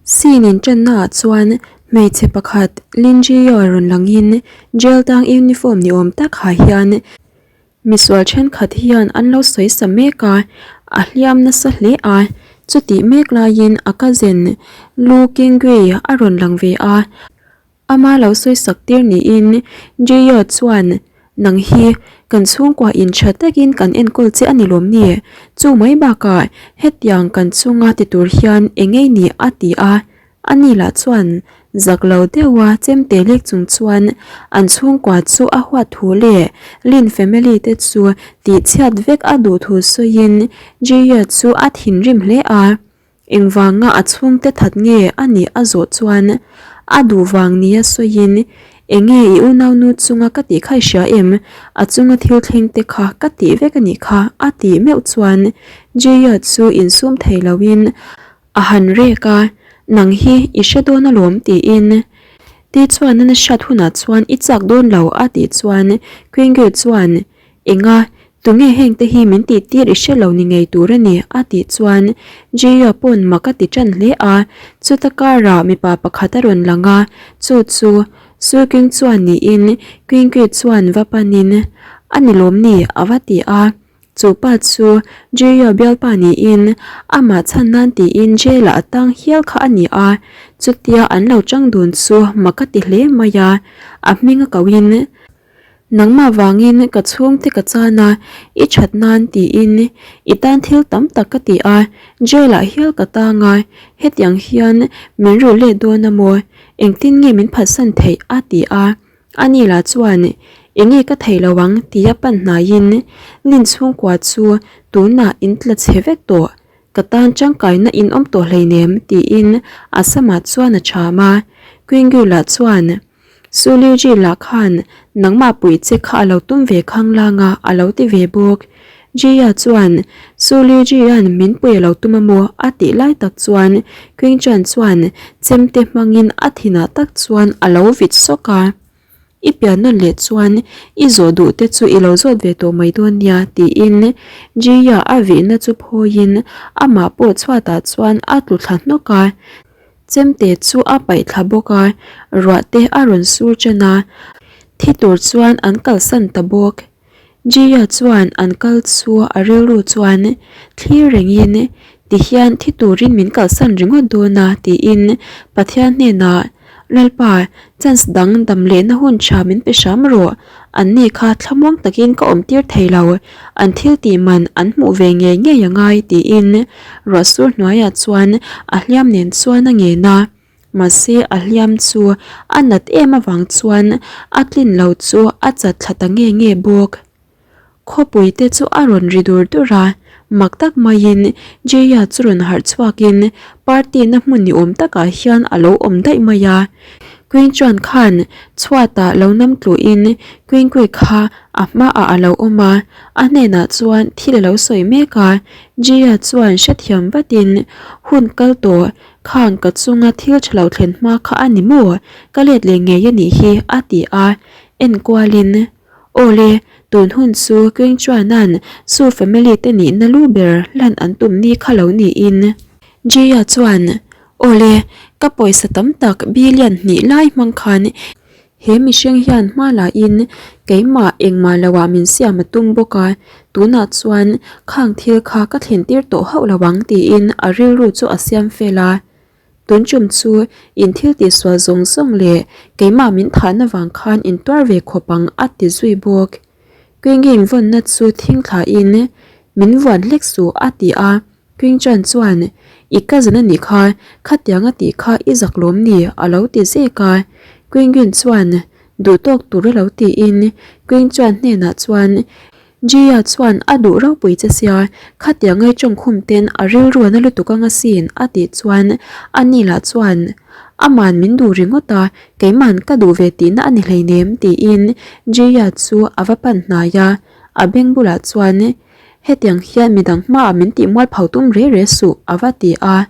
Scene inṭanna ah chuan hmeichhe pakhat Lin Ji-yeo rawn langin jail tang uniform ni awm tak ha hian misual thenkhat hian an lo sawi sa mek a, a hliam nasa hle a, chutih mek laiin a cousin Lu Qingui a rawn lang ve a. Ama lo sawi sak tir niin Jio chuan, Nang hi kan chhungkua in tha takin kan enkawl che a ni lawm ni? Chu mai bakah hetiang kan chunga ti tur hian eng ei ni a ti a. Ani lah chuan zak lo deuha chemte lek chung chuan an chhungkua chu a huat thu leh Lin family te chu tihchhiat vek a duh thu sawiin Jio chu a thinrim hle a. Engvanga a chhungte that nge a nih a zawh chuan a duh vang nia sawiin, Enge i unaunu chunga ka tih kha i hria em? A chunga thil thleng te kha ka tih vek a nih kha a tih meuh chuan Jia chu insum thei loin a han rek a, Nang hi i hre dawn alawm tiin Ti chuan a na hriat hunah chuan i chak dawn lo a tih chuan Qingyu chuan Enga, tunge hengte hi min tih tir i hre lo ni ngei tur a ni a tih chuan Jia pawn mak a ti tan hle a, chuta karah mipa pakhat a rawn lang a, chu chu Su King chuan niin Qingqi chuan va panin a ni lawm ni a va ti a, chu pa chu Jia bialpa niin amah chhan nan tiin jail ah a tang hial kha a ni a, chutia an lo chang dun chu mak a ti hle mai a, a hming a kohin. Nangmah vangin ka chhungte ka chan a, i that nan tiin i tan thil tam tak ka ti a, jail ah hial ka tang a, hetiang hian min rulh let dawn a maw, engtin nge min phatsan theih a ti a, ani lah chuan enge ka thei lo ang tia pan hnaiin Lin chhungkua chu tunah in tla chhe vek tawh, ka tan tangkaina in awm tawh hleinem tiin a samah chuan a cham a, Queen Gyu lah chuan. Suliuji lah khan nangmah puih che kha a lo tum ve khang lang a, a lo ti ve bawk. Jia chuan Suliuji-a'n min pui a lo tum a maw? a tih lai tak chuan Qingchan chuan chemte hmangin a thinah tak chuan a lo vit sawk a. I pian nawn leh chuan i zawh duh te chu i lo zawt ve tawh mai dawn nia tiin Jia a vihna chu phawiin amah pawh chhuatah chuan a tlu thla hnawk a. Chemte chu a paih thla bawk a, ruah te a rawn sur chen a, thi tur chuan an kalsan ta bawk. Jia chuan an kal chu a rilru chuan thlir rengin tihian thi turin min kalsan ringawt dawn a tiin Pathian hnenah Lalpa, chance dang dam lehna hun tha min pe hram rawh, an ni kha thlamuang takin ka awm tir thei lo, an thil tih man an hmuh ve ngei ngei a ngai tiin ruah sur hnuaiah chuan a hliam nen chuan a ngen a, mahse a hliam chu a nat em avang chuan a tlin lo chu a chat thla ta nge nge bawk. Khawpui te chu a rawn ri dur dur a, mak tak maiin Jaya chu rawn harh chhuakin party na hmun ni awm takah hian a lo awm daih mai a. Queen chuan khan chhuatah lo nam tluhin Queen Kui kha a hmaah a lo awm a, a hnenah chuan thil a lo sawi mek a. Jaya chuan hrethiam vatin hun kal tawh khang ka chunga thil tha lo thlen hma kha a ni maw? Ka let leh ngei a nih hi a ti a, enkualin. Awle, tun hun chu King Chuana'n Su family te nihna lu ber hlan an tum ni kha lo niin. Jia chuan, Awle, ka pawisa tam tak billion hnih lai hmang khan he mihring hian hma lahin keimah engmah loah min siam a tum bawk a, tunah chuan khang thil kha ka thlen tir tawh hauh lo ang tiin a rilru chu a siam fel a. Tun tum chu in thil tihsual zawng zawng leh keimah min thahna vang khan in tuar ve khawp ang a ti zui bawk. Queen-in vawnna chu thing thlahin min vuan hlek suh a ti a, Queen Chan chuan I cousin a nih kha, khatiang a tih kha i zak lawm ni a lo ti zek a, Queen-in chuan duh tawk tur a lo tiin Queen Chan hnenah chuan Jia chuan a duh ropui che sia, khatiang ngai tawngkhum ten a rilru a na lutuk anga sin a tih chuan ani lah chuan aman min duh ringawt a, keiman ka duh ve tihna a ni hleinem tiin Jia chu a va pan hnai a, a beng bulah chuan hetiang hian midang hmaah min tih mualpho tum re re suh a va ti a.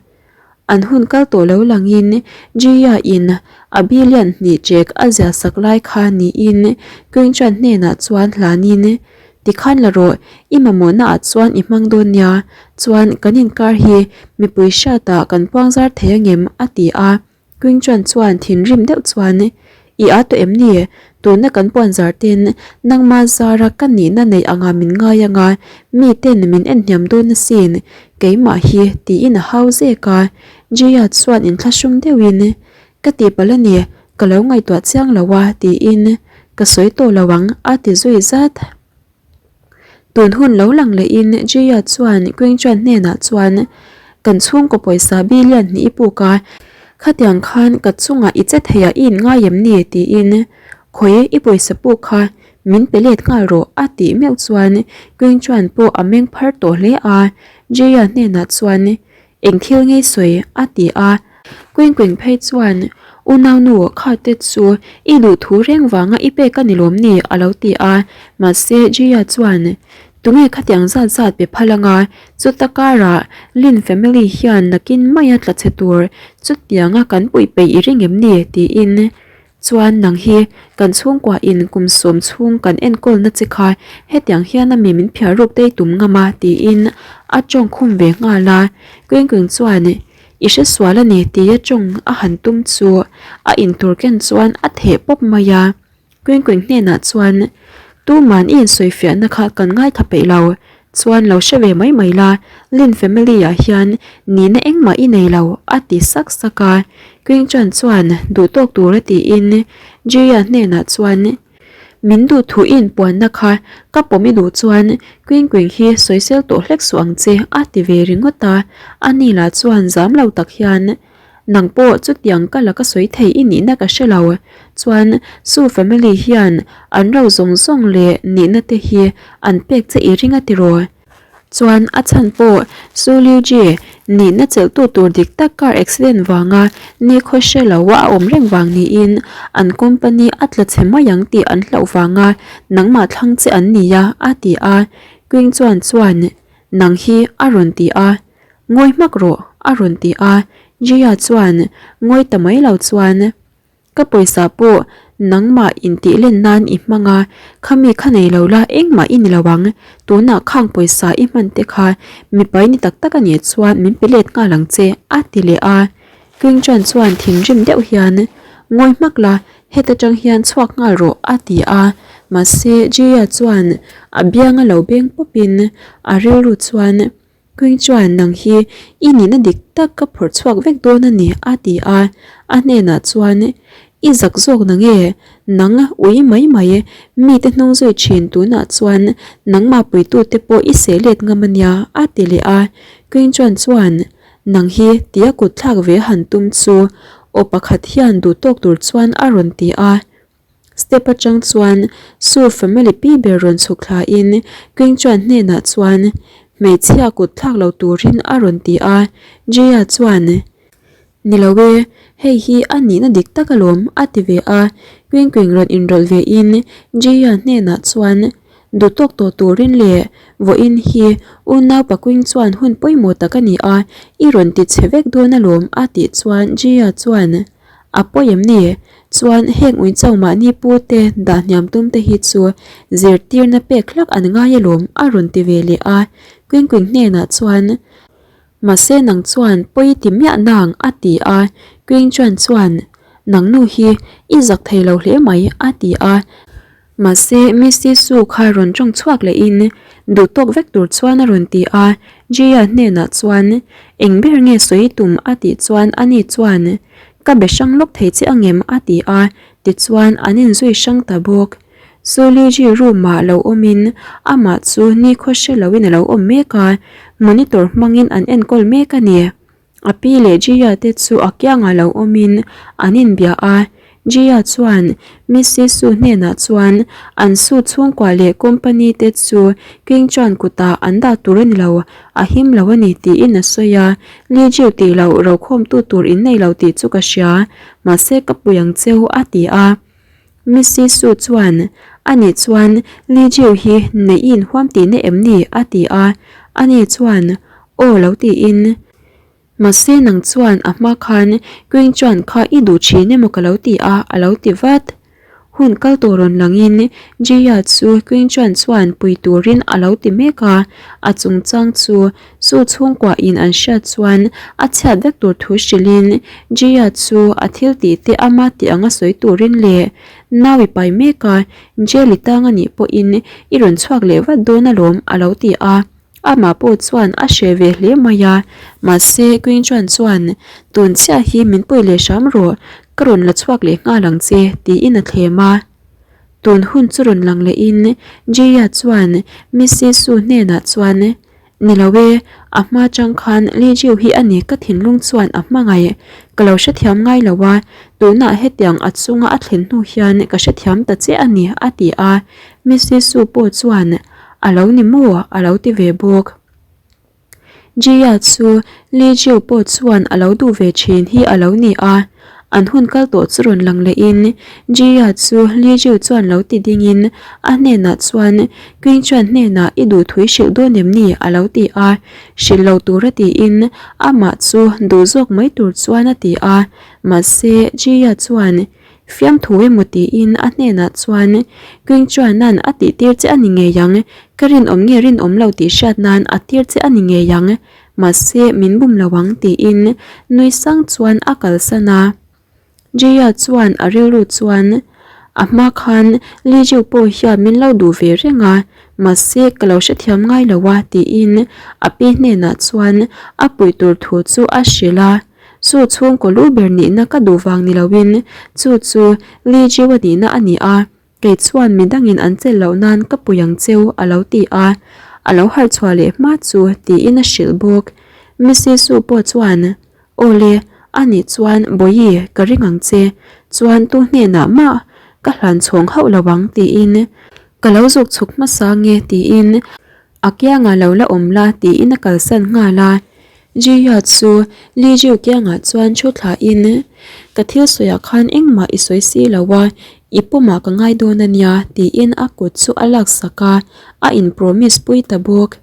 An hun kal tawh lo langin Jia in a billion hnih chek a ziah sak lai kha niin Queen Chan hnenah chuan hlanin. Tikhan la rawh, i mamawhna ah chuan i hmang dawn nia, chuan kan inkar hi mipui hriatah kan puangzar thei angem? a ti a. Quingchuan chuan thinrim deuh chuan, I â tawh em ni? Tuna kan puanzar ten nangma zara ka nihna neih anga min ngai anga miten min en hniam dawn asin, keimah hi tiin a hau zek a. Jia chuan inthlahrung deuhin, Ka tihpalh a ni, ka lo ngaihtuah chiang lo a tiin ka sawi tawh lo ang a ti zui zat. Tun hun lo lang lehin Jia chuan Quingchuan hnenah chuan kan chhungkaw pawisa billion hnih i puk a, khatiang khan ka chungah i che thei ah i inngai em ni tiin khawi i pawisa puk kha min pe let nghal rawh a tih meuh chuan Quingchuan pawh a meng phar tawh hle a, Jia hnenah chuan Eng thil ngei sawi? a ti a. Queen Queen phei chuan, Unaunu, kha te chu i duh thu reng vanga i pek a ni lawm ni? a lo ti a. Mahse, Jia chuan, Tunge khatiang zat zat pe phal anga, chuta karah Lin family hian nakin maia tla chhe tur chutianga kan puih peih i ring em ni? tiin Chuan nang hi kan chhungkua in kum sawm chhung kan enkawl na che kha hetiang hian a mi min phiar ruk tei tum ngam a tiin a tawng khum ve nghal a. Queen chuan i hre sual a ni tia tawng a han tum chu a intur ken chuan a theh pawp mai a. Queen hnenah chuan tuman i insawifiahna kha kan ngaithla peih lo Chuan lo hre ve mai mai la, Lin family ah hian nihna engmah i nei lo a ti sak sak a, Queen Chan chuan duh tawk tur a tiin Jia hnenah chuan Min duh thu i inpuanna kha ka pawm i duh chuan Queen Queen hi sawisel tawh hlek suh ang che a ti ve ringawt a, ani lah chuan zam lo tak hian Nang pawh chutiang ka la ka sawi thei i nihna ka hre lo. Chuan Su family hian an ro zawng zawng leh nihna te hi an pek che i ring a tiraw? Chuan a chhan pawh Su Liu Ji nihna chelhtu tur dik tak car accident vanga nikhaw hre lo a awm reng vang niin an company a tla chhe mai ang tih an hlauh vanga nangmah thlang che an nia a ti a. Queen chuan chuan nang hi a rawn ti a. Ngawi hmak rawh, a rawn ti a. Jia chuan ngawi ta mai lo chuan, Ka pawisa pawh nangmah intih len nan i hmang a, khami kha nei lo la engmah i ni lo ang. Tunah khang pawisa i hman te kha mipai ni tak tak a nih chuan min pe let nghal ang che, a ti leh a. King Chan chuan thinrim deuh hian, Ngawi hmak la, heta tang hian chhuak nghal rawh, a ti a. Mahse Jia chuan a bianga lo beng pawpin a rilru chuan, Queen chuan nang hi i nihna dik tak ka phawrh chhuak vek dawn a ni a ti a, a hnenah chuan I zak zawk na nge? Nang ui mai mai, mite hnung zui thin tunah chuan nangmah puitute pawh i seh let ngam a nia a ti leh a, Queen chuan chuan nang hi tia kut thlak ve han tum chu aw pakhat hian duh tawk tur chuan a rawn ti a. Step atang chuan Su family pi ber rawn chhuk thla in King chuan hnenah chuan hmeichhia kut thlak lo turin a rawn ti a, Jia chuan Ni lo e, hei hi a nihna dik tak alawm a ti ve a, King King rawn inrawlh ve in Jia hnenah chuan duh tawk tawh turin leh vawiin hi unau pa King chuan hun pawimawh tak a ni a, i rawn ti chhe vek dawn alawm a tih chuan Jia chuan A pawi em ni? Chuan heng uicho mahni pu te dah hniam tum te hi chu zirtirna pek hlak an ngai alawm a rawn ti ve leh a. Queen Queen hnenah chuan Mahse nang chuan pawi ti miah nang a ti a. Queen chuan chuan Nang nu hi i zak thei lo hle mai a ti a. Mahse, Misty Su kha rawn tawng chhuak lehin duh tawk vek tur chuan a rawn ti a, Jia hnenah chuan eng ber nge sawi tum a tih chuan ani chuan ka be hrang lawk thei che angem a ti a, tichuan an inzui hrang ta bawk. Su Liji room ah lo awmin amah chu nikhaw hre loin a lo awm mek a, monitor hmangin an enkawl mek a ni. A pi leh Jia te chu a kiangah lo awmin an inbia a, Jia chuan Missy Su hnenah chuan an Su chhungkua leh company te chu King Chuan kutah an dah tur a ni lo, a him lo a ni tiin a sawi a, Li Jiu tih loh rokhawmtu tur in nei lo tih chu ka hria, mahse ka pui ang cheu a ti a. Missy Su chuan Ani chuan Li Jiu hi neih i inhuam tihna em ni? a ti a, ani chuan Aw lo tiin. Mahse nang chuan a hma khan Queen chuan kha i duh thin emaw ka lo ti a a lo ti vat. Hun kal tawh rawn langin Jia chu Qingchuan chuan pui turin a lo ti mek a, a chungchang chu Su chhungkua in an hriat chuan a chhiat vek tur thu hrilhin Jia chu a thil tih te ama tih anga sawi turin leh nau i pai mek a, jail i tang anih pawhin i rawn chhuak leh vat dawn alawm a lo ti a. Amah pawh chuan a hreh ve hle mai a, mahse Queen-Chuan chuan, Tun chiah hi min pawi leh hram rawh, ka rawn la chhuak leh nghal ang che, tiin a thlem a. Tun hun chu rawn lang lehin Jia chuan Missy Su hnenah chuan, Ni lo e, a hma chang khan Li Jiu hi a ni ka thinlung chuan a hmangaih, ka lo hrethiam ngai lo a, tunah hetiang a chunga a thlen hnu hian ka hrethiam ta che a ni, a ti a. Missy Su pawh chuan, A lo ni maw? A lo ti ve bawk. Jia chu Li Jiu pawh chuan a lo duh ve thin hi a lo ni a. An hun kal tawh chu rawn lang lehin Jia chu Li Jiu chuan lo ti dingin a hnenah chuan Qing Chuan hnenah i duh thui hrilh dawn em ni? a lo ti a. Hrilh lo tura tiin amah chu duh zawk mai tur chuan a ti a. Mahse Jia chuan Fiamthu emaw tiin a hnenah chuan Qingchuanan a tihtir che a ni ngei ang, ka rinawm nge rinawm lo tih hriat nan a tir che a ni ngei ang, mahse min bum lo ang tiin nui sang chuan a kalsan a. Jia chuan a rilru chuan a hma khan Li Jiu pawh hian min lo duh ve reng a, mahse ka lo hrethiam ngai lo a tiin a pi hnenah chuan a puih tur thu chu a hrilh a. Chu chhungkaw lu ber nihna ka duh vang ni loin chu chu Li Jiu-a nihna a ni a, kei chuan mi dangin an chelh loh nan ka pui ang cheu a lo ti a, a lo harh chhuah leh hma chu tiin a hrilh bawk. Missy Su pawh chuan, Awle, a nih chuan Bawihi ka ring ang che, chuan tu hnenah mah ka hlan chhawng hauh lo ang tiin ka lo zuk chhuk hmasa nge tiin A kiangah lo la awm la tiin a kalsan nghal a. Jia chu Li Jiu kiangah chuan thu thlahin, Ka thil sawiah khan engmah i sawi si lo a, i pumah ka ngai dawn a nia tiin a kut chu a laksak a, a in promise pui ta bawk.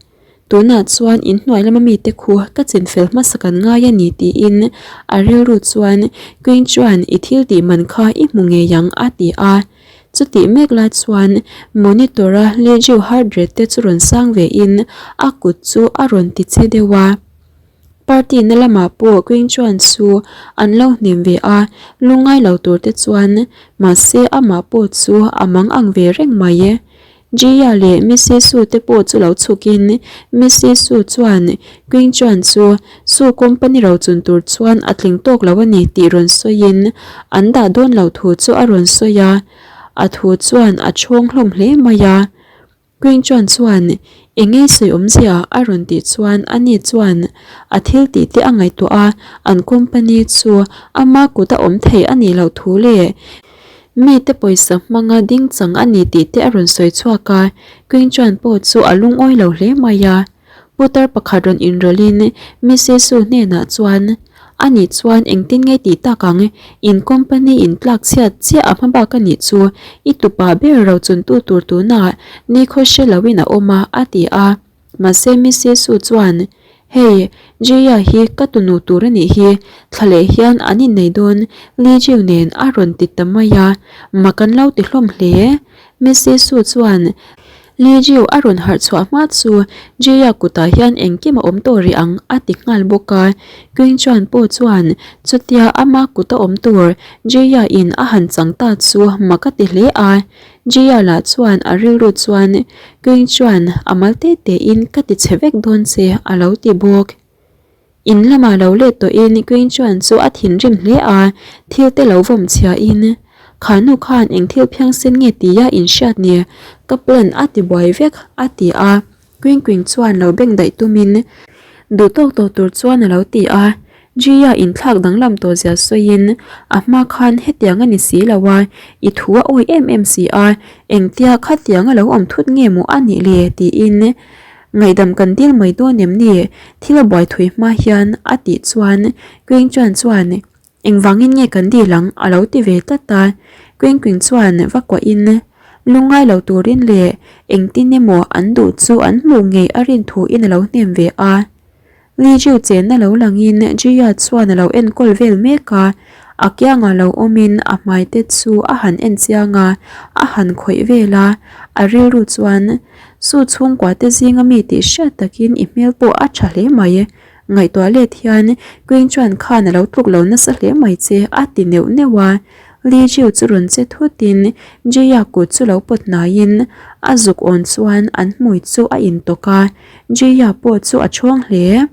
Tunah chuan inhnuai lama mite khu ka chinfel hmasa kan ngai a ni tiin a rilru chuan Queen chuan i thil tih man kha i hmu ngei ang a ti a. Chutih mek lai chuan monitor a Legiu heart rate te chu rawn sang ve in a kut chu a rawn ti che deuh a. Party na lamah pawh Queen chuan chu an lo hnem ve a, lungngai lo tur te chuan mahse amah pawh chu a mang ang ve reng mai. Jia leh Missy Su te pawh chu lo chhukin Missy Su chuan Qing Chuan chu Su company rochun tur chuan a tling tawk lo a ni tih rawn sawiin an dah dawn lo thu chu a rawn sawi a, a thu chuan a chhawng hlawm hle mai a. Qing Chuan chuan Eng nge sawi awmzia a rawn tih chuan ani chuan a thil tih te a ngaihtuah a, an company chu ama kut a awm thei a nih loh thu leh Mite pawisa hmanga ding chang a ni tih te a rawn sawi chhuak a, Queen chuan pawh chu a lungawi lo hle mai a. Putar pakhat rawn inrawlhin Missy Su hnenah chuan, A nih chuan engtin nge tih tak ang, in company in tlak chhiat chiah a hma bak a nih chu, i tupa ber rochuntu tur tunah nikhaw hre loin a awm a, a ti a. Mahse Missy Su chuan, Hei, Jia hi ka tunu tur a nih hi, thla leh hian an innei dawn, Li Jiu nen a rawn ti ta mai a, mak an lo ti hlawm hle. Missy Su chuan, Li Jiu a rawn harh chhuah hma chu Jia kutah hian engkim a awm tawh rih ang a ti nghal bawk a. Qing Chuan pawh chuan chutia ama kut a awm tur Jia in a han chang ta chu mak a ti hle a. Jia lah chuan a rilru chuan Queen chuan a mal te te in ka ti chhe vek dawn che a lo ti bawk. In lamah lo let tawhin Queen chuan chu a thinrim hle a, thil te lo vawm chhia in Kha nu khan eng thil phiangsen nge tia in hriat ni ka plan a ti buai vek a ti a. Queen Queen chuan lo beng daih tumin duh tawk tawh tur chuan a lo ti a, Gia inthlak danglam tawh zia sawiin a hma khan hetiang a ni si lo a, i thu a awi em em si a, engtia khatiang a lo awm thut nge maw a nih le tiin ngaihdam kan dil mai dawn em ni thil a buai thui hma hian a tih chuan Queen chuan chuan Engvangin nge kan dil ang? a lo ti ve tlat a. Quinquin chuan va kuahin lungngai lo turin leh engtin emaw an duh chu an hmuh ngei a rin thuin a lo hnem ve a. Li Jiu chenna lo langin Jia chuan a lo enkawl vel mek a. A kiangah lo awmin a hmai te chu a han en chiang a, a han khawih vel a, a rilru chuan Su chhungkua te zinga mi tih hriat takin i hmel pawh a tha hle mai. Ngaihtuah let hian Queen chuan khan a lo tluk lo nasa hle mai che a ti neuh neuh a. Li Jiu chu rawn che thutin Jia kut chu lo pawt hnaiin a zuk awn chuan an hmui chu a intawk a, Jia pawh chu a chhawng hle.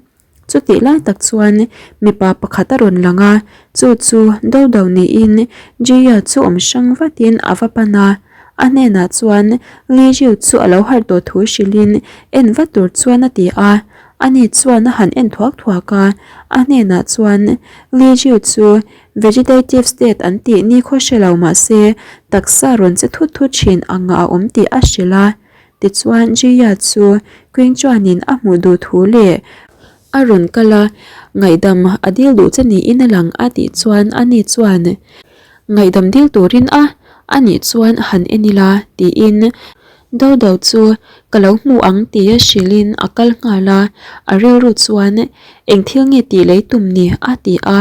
Chutih lai tak chuan mipa pakhat a rawn lang a, chu chu do do niin Jia chu awm hrang vatin a va pan a. A hnenah chuan Li Jiu chu a lo harh tawh thu hrilhin en vat tur chuan a ti a. Ani chuan a han en thuak thuak a, a hnenah chuan Li Jiu chu vegetative state an tih nikhaw hre lo mah se taksa rawn che thut thut thin angah a awm tih a hrilh a. Tichuan Jia chu Queen chuanin a hmuh duh thu leh a rawn kal a, ngaihdam a dil duh che niin a lang a tih chuan ani chuan ngaihdam dil turin a anih chuan han en ila tiin Do Do chu ka lo hmu ang tia hrilhin a kal nghal a, a rilru chuan eng thil nge tih lei tum ni a ti a.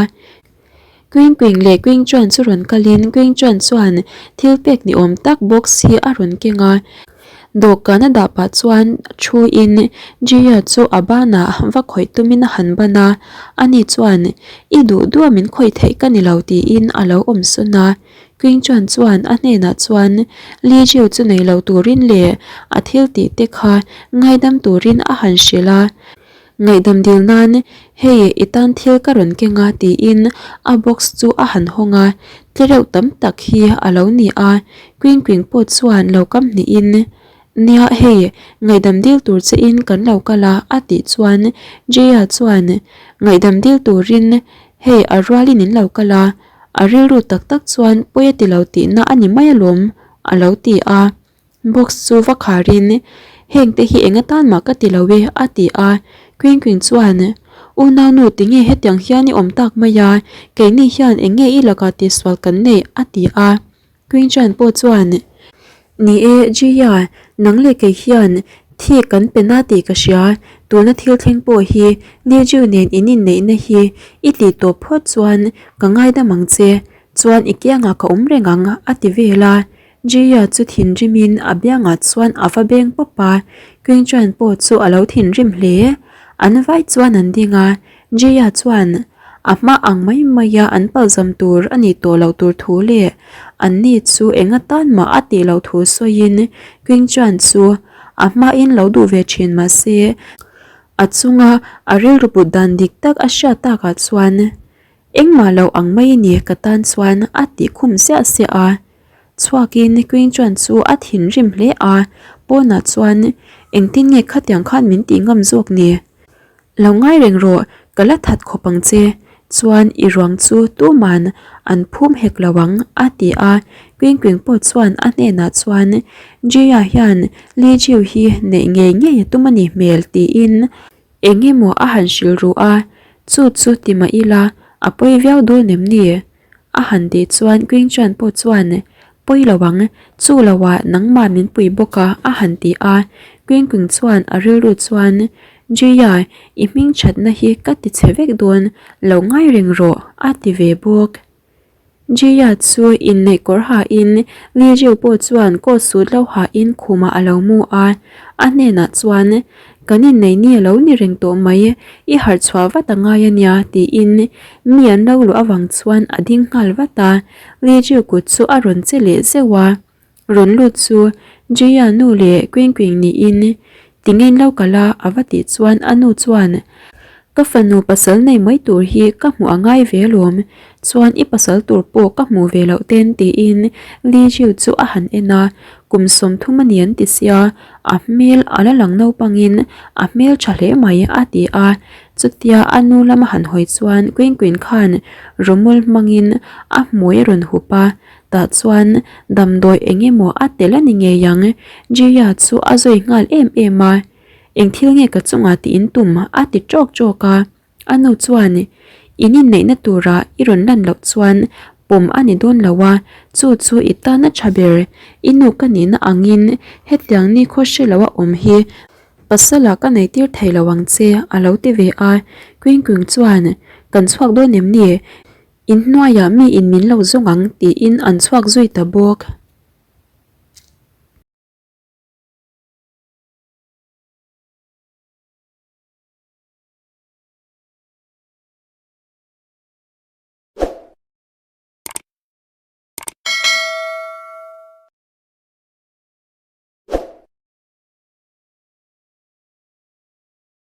Queen Queen leh Queen Chuan chu rawn kalin Queen Chuan chuan thil pek ni awm tak box hi a rawn keng a, dawhkan a dah pah chuan thu in Jia chu a banah va khawih tumin a han ban a, ani chuan I duh duh a min khawih theih ka ni lo tiin a lo awm sawn a, Queen Chuan chuan a hnenah chuan Li Jiu chu nei lo turin leh a thil tih te kha ngaidam turin a han hrilh a. Ngaihdam dil nan, Hei, i tan thil ka rawn keng a tiin a box chu a han hawng a, tlereuh tam tak hi a lo ni a, Queen Queen pawh chuan lo kam hnihin, Nia hei, ngaihdam dil tur che in kan lo kal a a tih chuan Jaya chuan, Ngaihdam dil turin hei a rualin in lo kal a, a rilru tak tak chuan pawi a ti lo tihna a ni mai alawm a lo ti a. Box chu va kharin, Heng te hi eng atan mah ka ti lo e, a ti a. Queen Queen chuan, Unaunu tinge hetiang hian i awm tak mai a, keini hian eng nge i lakah tihsual kan neih? a ti a. Queen Chan pawh chuan, Ni e, Jia, nang leh kei hian thi kan pe na tih ka hria, tuna thil thleng pawh hi Li Jiu nen in inneihna hi i tih tawp phawt chuan ka ngaidam ang che, chuan i kiangah ka awm reng ang, a ti vel a. Jia chu thinrimin a biangah chuan a va beng pawp a, Queen Chuan pawh chu a lo thinrim hle. An vai chuan an ding a, Jia chuan a hma ang mai maia an palzam tur a nih tawh loh tur thu leh anni chu eng atan mah a tih loh thu sawiin Queen Chuan chu a hmain lo duh ve thin mah se a chunga a rilru put dan dik tak a hriat takah chuan Engmah lo ang mai a ni ka tan chuan a tih khum siah siah a. Chhuakin Queen chuan chu a thinrim hle a, pawnah chuan engtin nge khatiang khan min tih ngam zawk ni? Lo ngai reng rawh, ka la that khawp ang che, chuan i ruang chu tuman an phum hek lo ang a ti a. Queen Queen pawh chuan a hnenah chuan Jia hian Li Jiu hi neih ngei ngei a tum a nih hmel tiin Eng emaw a han hrilh ruh a, chu chu ti mah ila a pawi viau dawn em ni? A han tih chuan Queen Chuan pawh chuan, Pawi lo ang, chu lo ah nangmah min pui bawk a a han ti a. Queen Queen chuan a rilru chuan, Jia, i hming thatna hi ka ti chhe vek dawn, lo ngai reng rawh a ti ve bawk. Jia chu inneih kawr hain Li Jiu pawh chuan coat suit lo hain khumah a lo mu a, a hnenah chuan, Kan inneih ni a lo ni reng tawh mai, i harh chhuah vat a ngai a nia, tiin mi an lo luh avang chuan a ding nghal vat a, Li Jiu kut chu a rawn che leh zeuh a. Rawn lut chu Jia nu leh Queen Queen niin tinge in lo kal a a va tih chuan a nu chuan Ka fanu pasal nei mai tur hi ka hmuh a ngai ve alawm, chuan i pasal tur pawh ka hmuh ve loh ten tiin Li Jiu chu a han en a, kum 30 a ni an ti sia, a hmel a la lang naupangin a hmel tha hle mai a ti a, chutia a nu lama han hawi chuan Queen Queen khan rawmawl hmangin a hmui a rawn hup a, Tah chuan damdawi eng emaw a tel a ni ngei ang, Jia chu a zui nghal em em a, Eng thil nge ka chungah tih in tum? a ti ṭawk ṭawk a. A nu chuan, In inneihna turah i rawn lan loh chuan pawm a ni dawn lo a, chu chu i tan a ṭha ber. I nu ka nihna angin hetiang ni khaw hre loa awm hi pasala ka neitir thei lo ang che, a lo ti ve a. Queen Queen chuan, Kan chhuak dawn em ni? Inhnuaiah mi in min lo zawng ang tiin an chhuak zui ta bawk.